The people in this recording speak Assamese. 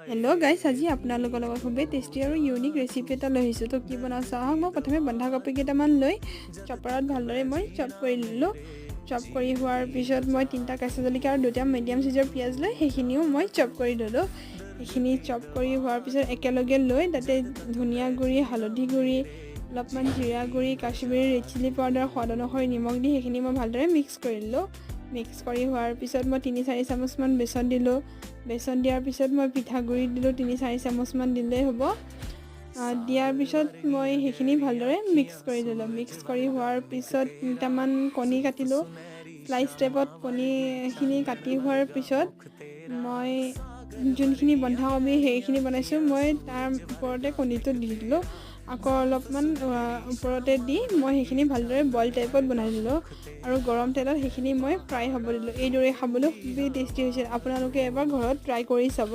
হেল্ল' গাইছ, আজি আপোনালোকৰ লগত খুবেই টেষ্টি আৰু ইউনিক ৰেচিপি এটা লৈ আহিছোঁ। তো কি বনাওঁ চাওঁ আহক। মই প্ৰথমে বন্ধাকবি কেইটামান লৈ চপাৰত ভালদৰে মই চপ কৰি ল'লোঁ। চপ কৰি হোৱাৰ পিছত মই 3টা কেঁচা জলকীয়া আৰু 2টা মিডিয়াম চাইজৰ পিঁয়াজ লৈ সেইখিনিও মই চপ কৰি ল'লোঁ। সেইখিনি চপ কৰি হোৱাৰ পিছত একেলগে লৈ তাতে ধনিয়া গুড়ি, হালধি গুড়ি, অলপমান জিৰা গুড়ি, কাশ্মীৰী ৰেড চিলি পাউডাৰ, সোৱাদ অনুসৰি নিমখ দি সেইখিনি মই ভালদৰে মিক্স কৰি ল'লোঁ। মিক্স কৰি হোৱাৰ পিছত মই 3-4 চামুচমান বেচন দিলোঁ। বেচন দিয়াৰ পিছত মই পিঠাগুড়ি দিলোঁ, 3-4 চামুচমান দিলেই হ'ব। দিয়াৰ পিছত মই সেইখিনি ভালদৰে মিক্স কৰি দিলোঁ। মিক্স কৰি হোৱাৰ পিছত 3টামান কণী কাটিলোঁ। শ্লাইচ টাইপত কণীখিনি কাটি হোৱাৰ পিছত মই যোনখিনি বন্ধাকবি সেইখিনি বনাইছোঁ, মই তাৰ ওপৰতে কণীটো দি দিলোঁ। আকৌ অলপমান ওপৰতে দি মই সেইখিনি ভালদৰে বইল টাইপত বনাই দিলোঁ আৰু গৰম তেলত সেইখিনি মই ফ্ৰাই হ'ব দিলোঁ। এইদৰে খাবলৈ খুবেই টেষ্টি হৈছিল। আপোনালোকে এবাৰ ঘৰত ট্ৰাই কৰি চাব।